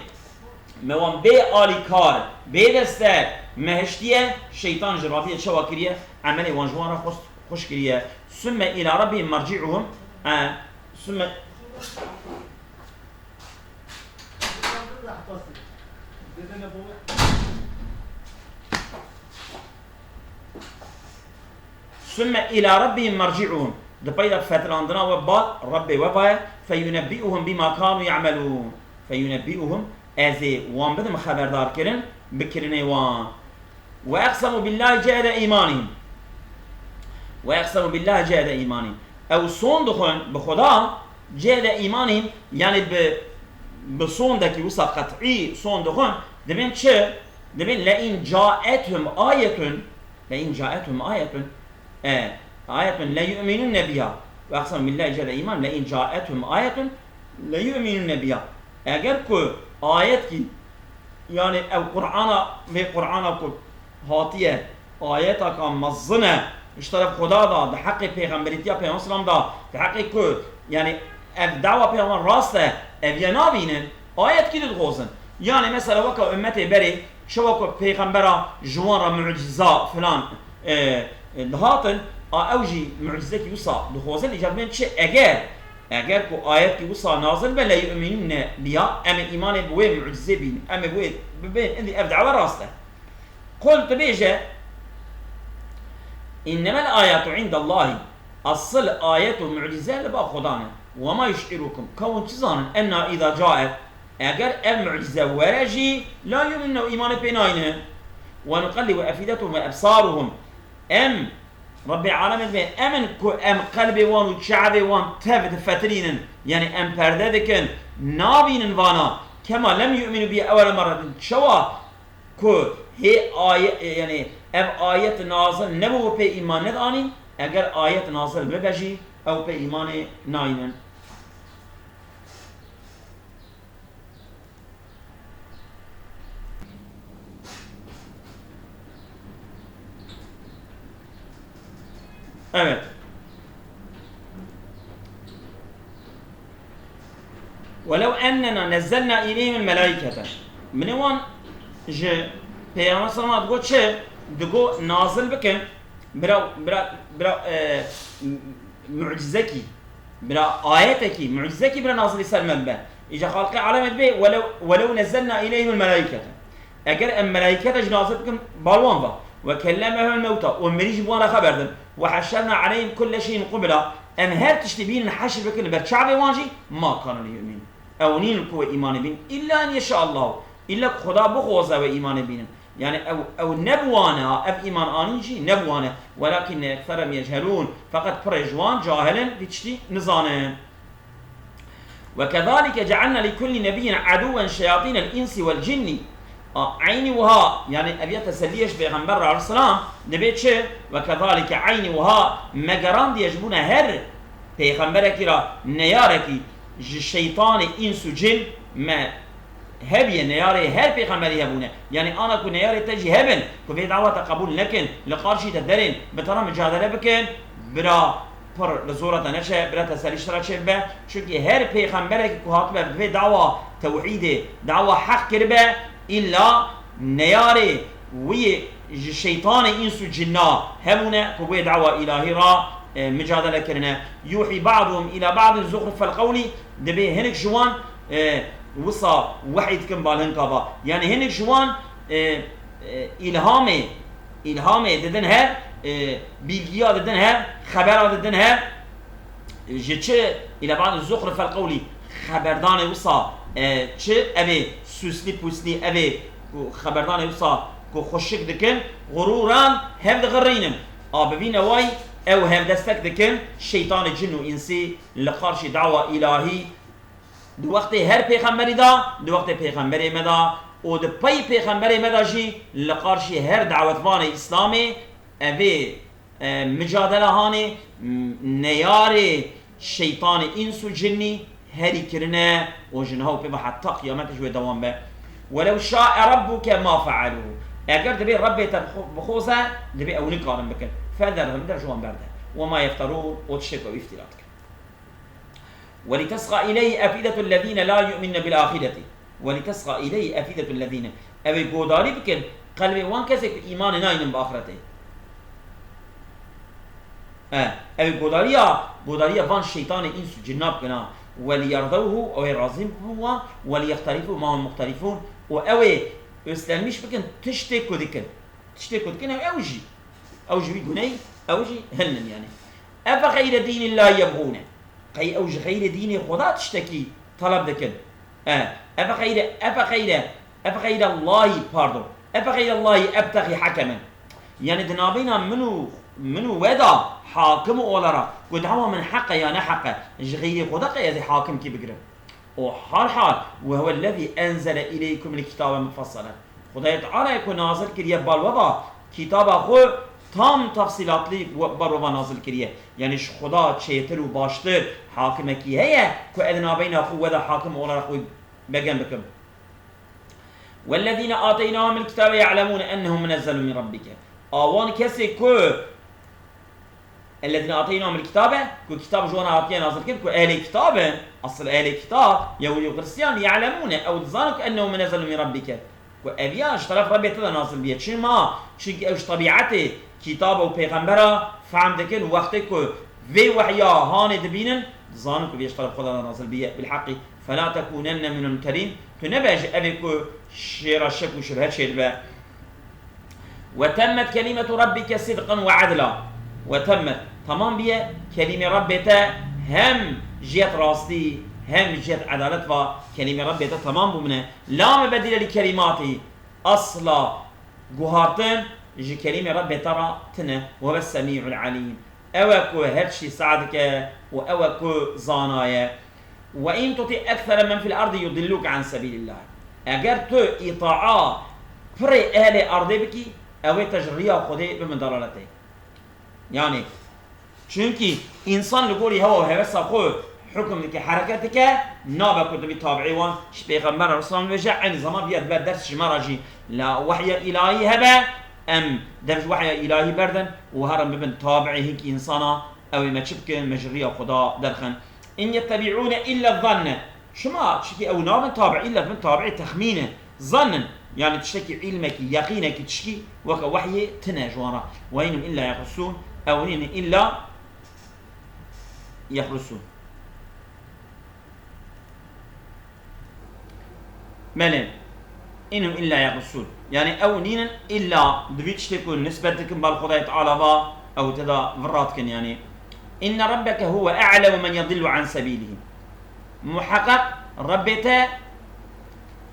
me wan bê alîkar, bê destek, me hiştiye, şeytan ji radiye çawa kiriye, emelê wan ji wan re xwest, xweş kiriye. Sümme ila Rabbihim merci'uhum, e, sümme Sümme ila Rabbihim merci'uhum. Di pey de fetilandina we bal Rabbê we vaye, feyunebbi'uhum bima kanu ya'melun. Feyunebbi'uhum, ez ê wan bidim xeberdar kirin, bi kirinê wan. Ve eqsemu billahi cehde imanihim. Ve eqsemu billahi cehde imanihim. Ew son dixwin bi Xweda, cehde imanihim, yani bi, bi sondekî wisa qet'î son dixwin, dibên çi? Dibên le in caethum ayetun, le in caethum ayetun, e, ayetun le yu'minunne biha. Ve eqsemu billahi cehde iman, le in caethum ayetun le yu'minunne biha. Eger ku ayetkî, yani ev Qur'ana, vê Qur'ana ku hatiye, ayetaka mezin e, ji teref Xweda da, di heqê pêxemberîtiya Peyxember Selam da, di heqê ku, yani ev dawa pêxember rast e, ev ye nabînin, ayetkî dixwazin. Yani mesela weka ummetê berê, çawa ku pêxembera ji wan re mucîza filan, e, e, dihatin, a ew jî mucîzekî wisa dixwazin, îcar bên çi? Eger, eger ku ayetkî wisa nazil be, le yu'minunne biha, em ê îmanê bi wê mucîzê bînin, em ê bi wê bibên, indî ev dawa rast e. Qul, tu bêje, innemel ayatu indallahi, asıl ayet û mucîze li ba Xudan e. Ve ma yuş'irukum, ka hûn çi zanin, enna îza caet, eger ev mucîze were jî, la yu'minun, ew îmanê pê naynin. Ve nuqellibu efîdetuhum ve ebsaruhum, em, Rebbê alemê dibê, em in ku em qelbê wan û çavê wan tev difetirînin, yani em perde dikin, nabînin vana, kema lem yu'minu biha ewwele merretin, çawa ku hê aye-, yani ev ayet nazil nebû, pê îman nedanîn, eger ayet nazil bibe jî, ew pê îmanê naynin. Evet. Welew ennena nezzelna ileyhimul melaikete. Min wan ji Peygamber sallallahu aleyhi ve sellem digot çi? Digot nazil bikin. Bira, bira, bira, e, m-, mucizekî. Bira ayetekî, mucizekî bira nazilî ser me bibe. Îca xalqê alemê dibê, welew, welew nezzelna ileyhimul melaikete. Eger em melaîkete jî nazil bikin bal wan ve. Ve kellemehumul mewta, û mirî ji wan re xeber din. Ve heşerna aleyhim kulle şeyin qubila, em her tiştî bînin heşr bikin ber çavê wan jî, ma kanu liyu'minu. Ew nînin ku wê îmanê bînin. Îlla en yeşa Allahu. Îlla ku Xuda bixwaze wê îmanê bînin. Yani ew, ew ne bi wan e, ev îman anîn jî ne bi wan e. Welakinne ekserehum yechelûn. Feqet pirê ji wan cahil in, vî tiştî nizanin. Ve kezalike cealna li kulli nebiyyin aduwen şeyatînel insi vel cinni. A, eynî wiha, yani ev ya teselliyê ji Pêxember re aleyhisselam, dibê çi? Ve kezalike eynî wiha me gerandiye ji bûne her pêxemberekî re neyarekî ji şeytanê îns û cin me hebiye, neyarê her pêxemberî hebûne. Yani ana ku neyarê te jî hebin, ku vê dawa te qebûl nekin, li qarşî te derên, bi te re micadele bikin, Bira pir li zora te neçe, bira teselî ji te re çêbibe. Çunkî her pêxemberekî ku hatibe bi vê dawa tewhîdê, dawa heq kiribe, îlla neyarê wî ji şeytanê îns û cinna hebûne ku bi wê dawa îlahî re, e, micadele kirine. Yuhî ba'duhum îla ba'din zuxrufel qewlî, dibê hinek ji wan, e, wisa wehî dikin balhinka va. Yanî hinek ji wan, e, e, îlhamê, îlhamê didin hev, e, bîlgiya didin hev, xebera didin hev. Ji çi? Île ba'd zuxrufel qewlî, xeberdanê wisa, e, çi? Evê süslî pûslî, evê ku xeberdanê wisa ku xweşik dikin, xurûran hev digirînin. A bi vî newayî ew hevdestek dikin şeytanê cin û însî li qarşî dawa îlahî. Di wextê her pêxemberî de, di wextê pêxemberê me de û di pey pêxemberê me de jî li qarşî her dawetvanê Îslamê evê, e, micadela hanê, m-, neyarê şeytanê îns û cinnî herî kirine û ji niha û pê ve heta qiyametê ji wê dewam be. Welew şa'e rabbuke ma fe'alû. Eger dibê Rebbê te bixo-, bixoze, dibê ew nikarin bikin. Federhum, der ji wan berde. Wema yefterûn, û tiştê ku ew îftîra dikin. ولتصغى إليه أفئدة الذين لا يؤمنون بالآخرة. ولتصغى إليه أفئدة الذين. Ew ê godarî bikin qelbê wan kesê ku îmanê nayînin bi axretê. E, ew ê godariya, godariya van şeytanê îns û cinna bikin ha. وليرضوه, ew ê razî bibin wan. وليقترفوا ما هم مقترفون. Û ew ê öslenmiş bikin tiştê ku dikin. Tiştê ku dikin ew, ew jî. Ew ji wî guneyî, ew jî hilnin yanî. Efe xeyre dînillahî yebxûne. Qey ew ji xeyrê dînê Xweda tiştekî teleb dikin? E, efe xeyre, efe xeyre, efe xeyre Allahî, pardon. Efe xeyre Allahî ebtexî hekemen. Yanî di navbeyna min û, min û we de hakim olarak ku dawa min heq e ya ne heq e, ji xeyrê Xweda qey ez ê hakimkî bigirim? O hal hal, وهو الذي أنزل إليكم الكتاب مفصلا. Xwedayê Teala ye ku nazil kiriye bal we va, kitaba xwe tam tefsîlatlî we-, bar we va nazil kiriye. Yanî ji Xweda çêtir û baştir hakimekî heye ku ez navbeyna xwe we de hakim olarak xwe begen bikim. والذين آتيناهم الكتاب يعلمون أنه منزل من ربك. A wan kesê ku الذين آتيناهم الكتاب, ku kitab ji wan hatiye nazil kirin, ku ehlê kitab in, asıl ehlê kitab, Yehûdî û Xristiyan, يعلمون, ew dizanin ku أنه منزل من ربك, ku ev ya ji teref Rebbê te de nazil biye. Çima? Çimkî ew ji tebîetê kitaba û pêxembera fehm dikin, wextê ku vê wehya hanê dibînin, dizanin ku vê ji teref Xweda de nazil biye, بالحق, فلا تكونن من الممترين, tu nebe ji evê ku şêra şek û şibhe çêdibe. وتمت كلمة ربك صدقا وعدلا. وتمت, temam biye, kelîmê Rebbê te hem ji yet rastî, hem ji yet edalet va kelîmê Rebbê te temam bûbine. لا مبدل لكلماته, asla guhartin ji kelîmê Rebbê te re tine. وهو السميع العليم. Ew e ku her tiştî seh dike û ew e ku zana ye. وإن تطع أكثر من في الأرض يضلوك عن سبيل الله. Eger tu îtaa pirê ehlê erdê bikî, ew ê te ji riya Xwedê bibin dalaletê. Yanî, çunkî însan li gorî hewa û hevesa xwe hukm dike, hereket dike, nabe ku tu bî tabiî wan. Ji Pêxember aleyhisselam bêje, eynî zeman viya dibe ders ji me re jî. La wehya îlahî hebe, em dev ji wehya îlahî berdin û herin bibin tabiî hinkî însana, ew ê me çi bikin, me ji riya Xweda derxin. إن يتبعون إلا الظن. Çima? Çimkî ew nabin tabiî, îlla dibin tabiî texmîn e. Zann in. Yanî tiştekî, îlmekî, yeqînekî, tişkî weke wehyê tine ji wan re. وإن هم إلا يخرصون. Ew nînin îlla yexrusûn. Belê. إن هم إلا يخرصون. Yanî ew nînin îlla di vî tiştê ku nisbet dikin bal Xwedayê Teala va, ew tê de vir radikin yanî. إن ربك هو أعلم من يضل عن سبيله. Muheqeq Rebbê te,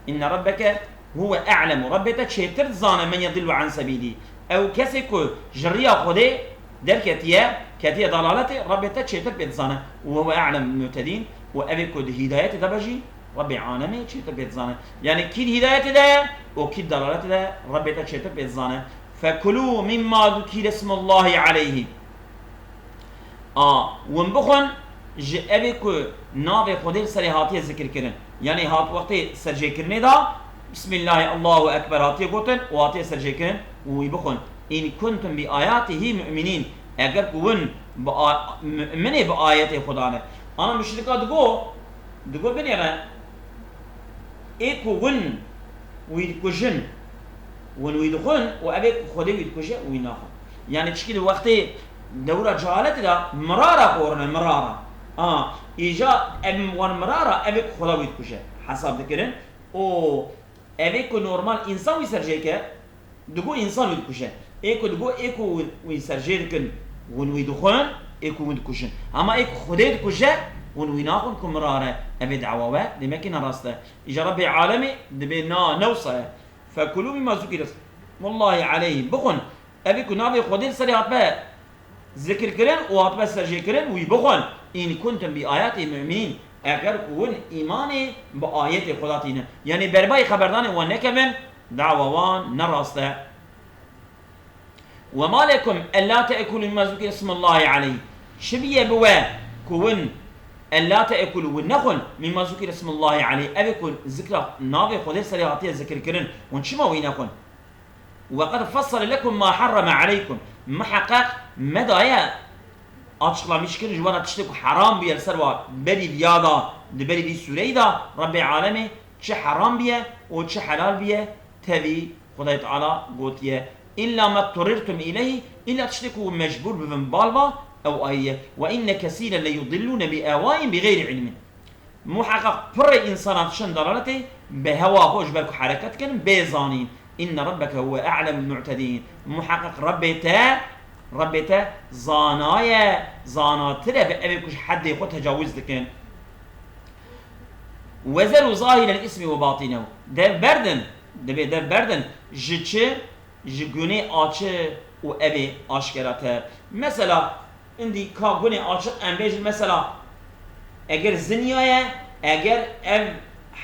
إن ربك هو أعلم. Rebbê te çêtir dizane من يضل عن سبيله. Ew kesê ku ji riya Xwedê derketiye, ketiye dalaletê, Rebbê te çêtir pê dizane. وهو أعلم بالمهتدين. Û evê ku di hîdayetê de be jî, Rebbê alemê çêtir pê dizane. Yanî kî di hîdayetê de ye û kî di dalaletê de ye, Rebbê te çêtir pê dizane. فكلوا مما ذكر اسم الله عليه. A, hûn bixwin ji evê ku navê Xwedê li serê hatiye zikirkirin. Yanî hat wextê serjêkirinê de, Bismillahî Allahu Ekber hatiye gotin û hatiye serjêkirin û wî bixwin. إن كنتم بآياته مؤمنين. Eger ku win bi a-, mu'minê bi ayetê Xuda ne. Ana muşrika digo, digo binêre. Ê ku win wî dikujin, win wî dixwin û ev ê ku Xwedê wî dikuje, wî naxwin. Yani çikî di wextê dewra cehaletê de mirara xorine, mirara. A, îca em wan mirara, ev ê ku Xweda wî dikuje. Hesab dikirin. Û ev ê ku normal însan wî ser jê ke, digo însan wî dikuje. Ê ku digo ê ku wî ser jê dikin, hûn wî dixwin, ê ku wî dikujin. Ama ê ku Xwedê dikuje, hûn wî naxwin ku mirare. Ev ê dawa we, demekî ne rast e. Îja Rebbê alemê dibê na newsa ye. Fekulû mimma zukire smullahî aleyhî. Bixwin. Ev ê ku navê Xwedê li serê hatbe zikirkirin û hatbe serjêkirin, wî bixwin. În kuntum bi ayatî mu'minîn. Eger ku hûn îmanê bi ayetê Xweda tînin. Yanî berbayê xeberdanê wan nekevin, dawa wan ne rast e. Ve ma lekum ellâ te'kulû mimma zukire smullahî aleyh. Çi biye bi we ku hûn ellâ te'kulû, hûn nexwin, mimma zukire smullahî aleyh. Ev ê ku zikra navê Xwedê serê hatiye zikirkirin. Hûn çima wî nexwin? Ve qed fessale lekum ma harrame aleykum. Miheqeq me daye açıklamış kirin ji we re tiştê ku heram bûye li ser wa berî viya da, di berî vî sûreyî da Rebbê alemê çi heram bûye û çi helal bûye tevî Xwedayê Teala gotiye. Îlla ma turrirtum îleyhî, îlla tiştê ku mecbûr bibin bal va, ew ayî ye. Ve inne kesîren le yudillûne bi ehwayîn bi xeyrî ilmin. Muheqeq pirê însanan diçin dalaletê, bi hewa xwe ji ber ku hereket dikin, bê zanîn. Inne rabbeke huwe a'lemu bil mu'tedîn. Muheqeq Rebbê te, Rebbê te zana ye, zanatir e bi evê ku ji hedê xwe tecawuz dikin. Ve zeru zahirel ismi ve batinehu. Dev berdin, dibê dev berdin ji çi? Ji gunê açiq û evê aşkera te. Mesela, indî ka gunê açiq em bêjin, mesela, eger zinya ye, eger ev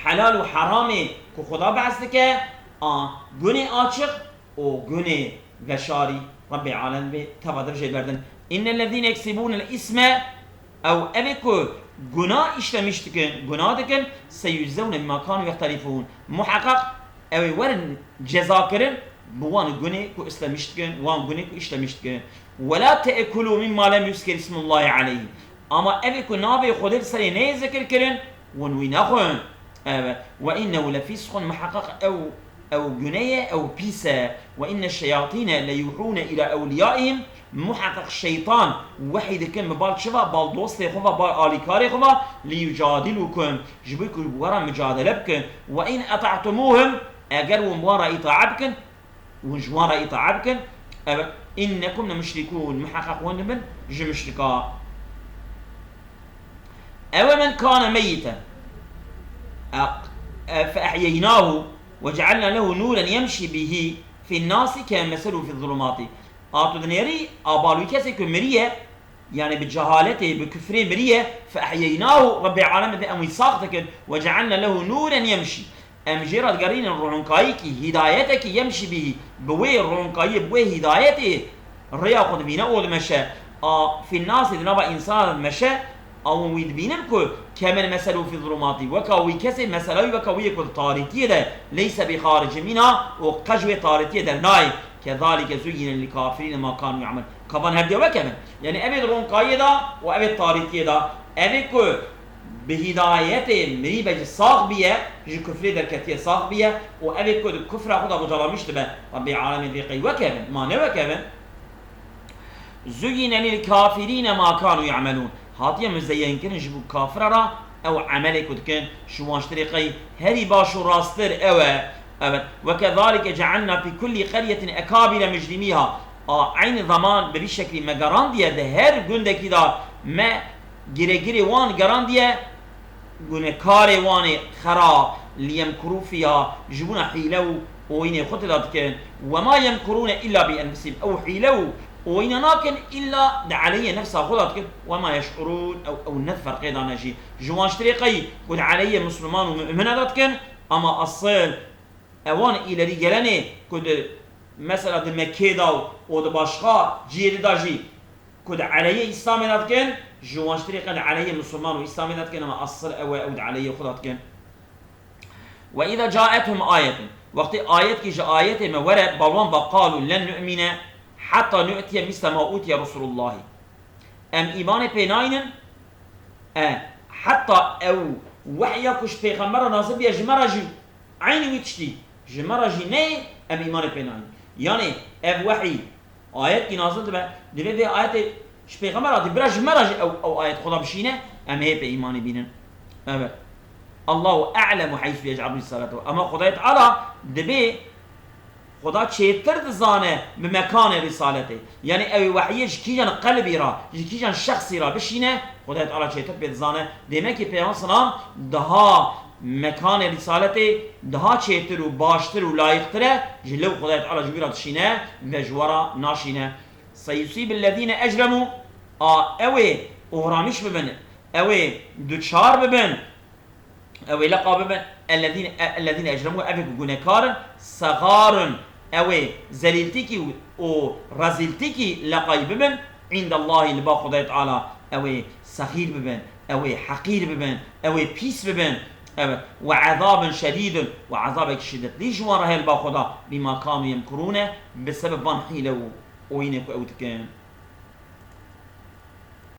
helal û heramê ku Xuda behs dike, a gunê açiq û gunê veşarî Rebbê alem bê teva dev jê berdin. Innellezîne yeksibûnel îsme, ew evê ku guna îşlemiş dikin, guna dikin, seyuczewne bima kanu yextelifûn. Muheqeq Ew ê werin cezakirin bi wan gunê ku îşlemiş dikin, wan gunê ku îşlemiş dikin. Ve la te'kulû mimma lem yuzker ismullahî aleyhî. Ama ev ê ku navê Xwedê li serê neyê zikir kirin, hûn wî nexwin. Evet. Ve innehu lefîsqun, miheqeq ew, ew gune ye, ew pîs e. Ve inne şeyatîne leyuhûne îla ewliyaihim. Muheqeq şeytan wehî dikin bi bal çi va, bal dostê xwe va, bal alîkarê xwe va, li yucadilûkum, ji bo ku bi we re micadele bikin. Ve in eta'tumuhum, eger hûn bi wan re îtae bikin, hûn ji wan re îtae bikin, ev, innekum le muşrikûn, muheqeq hûn dibin ji muşrika. Ewe men kane meyiten, e, e, fe ehyeynahu ve cealna lehu nûren yemşî bihî fin nasi kemen meselû fi zulumati. A tu dinêrî, a bal wî kesê ku miriye, yani bi cehaletê, bi kufrê miriye, fe ehyeynahu, Rebbê alem dibê em wî sax dikin, ve cealna lehu nûren yemşî. Em jê re digerînin ronkayîkî, hîdayetekî yemşî bihî, bi wê ronkayî, bi wê hîdayetê rêya xwe dibîne û dimeşe. A fin nasi, di nava însanan dimeşe, Ew wî dibînin ku kemen meselû fî zulumati, weka wî kesê, mesela wî weka wî yê ku di tarîtiyê de, leyse bi xaricin mînha, û qe ji wê tarîtiyê dernayê. Kezalike zuyyine lil kafirîne ma kanu ya'melûn. Ka van hevdiya wek ev in. Yani ev ê di ronkayiyê de û ev ê di tarîtiyê de. Ev ê ku bi hîdayetê mirî be ji sax biye, ji kufrê derketiye sax biye û ev ê ku di kufra xwe de bocalamiş dibe. Rabbê alemên vê qey wek ev in. Ma ne wek ev in. Zuyyine lil kafirîne ma kanu ya'melûn. Hatiye muzeyyen kirin ji bo kafira re ew emelê ku dikin, ji wan ji tirê qey herî baş û rasttir ew e. Evet. Ve kezalike cealna fî kullî qeryetin ekabîre mujrimîha. A, eynî zaman bi vî şeklî me gerandiye, di her gundekî de me girêgirê wan gerandiye. Gunekarê wan ê xera, liyemkurû fîha, ji bona hîle û oyînê xwe tê de dikin. Wema yemkurûne îlla bi enfusihim. Ew hîle û oyîne nakin îlla di eleyê nefsa xwe de dikin. Wema yeş'urûn, ew, ew ne di ferqê de ne jî. Ji wan ji tirê qey ku di eleyê Misliman û mu'mine de dikin, ama esil ewan îlerî gelenê ku di, mesela di Mekkê de û di başqa cihê di de jî ku di eleyê Îslamê de dikin, ji wan ji tirê qe di eleyê Misilman û Îslamê de dikin, ama esil ew e, ew di eleyê xwe de dikin. Ve îza caethum ayetun, wextê ayetkî ji ayetê me were, bal wan ba, qalû len nu'mine حتى نؤتي مثل ما أوتي رسل الله. Em îmanê pê naynin, e, heta ew wehya ku ji pêxembera nazil bûye ji me re jî eynî wî tiştî ji me re jî neyê, em îmanê pê naynin. Yanî ev wehî, ayet kî nazil dibe, divê vê ayetê ji pêxember hatî, bira ji me re jî ew, ew ayet Xweda bişîne, em hê pê îmanê bînin. Evet. Allahu a'lemu heysu yec'alu risaletahu. Ama Xwedayê Teala dibê Xweda çêtir dizane bi mekanê risaletê. Yanî ew ê wehiyê ji kîjan qelbî re, ji kîjan şexsî re bişîne, Xwedayê Teala çêtir pê dizane. Demekî Peyxember selam daha mekanê risaletê daha çêtir û baştir û layiqtir e, ji lew Xwedayê Teala ji wî re dişîne ve ji we re naşîne. Seyusîbillezîne ecremû, a ew ê oxramîş bibin, ew ê duçar bibin, ew ê leqa bibin, ellezîne, e, ellezîne ecremû, ev ê ku gunekar in, sexar in, ew ê zelîltîkî û, û rezîltîkî leqayî bibin, îndellahî, li ba Xwedayê Teala, ew ê sexîr bibin, ew ê heqîr bibin, ew ê pîs bibin. Evet. Ve ezabin şedîdin, û ezabek şidetlî ji wan re heye li ba Xweda, bîma kanu yemkurûne, bi sebeb van hîle û oyînê ku ew dikin.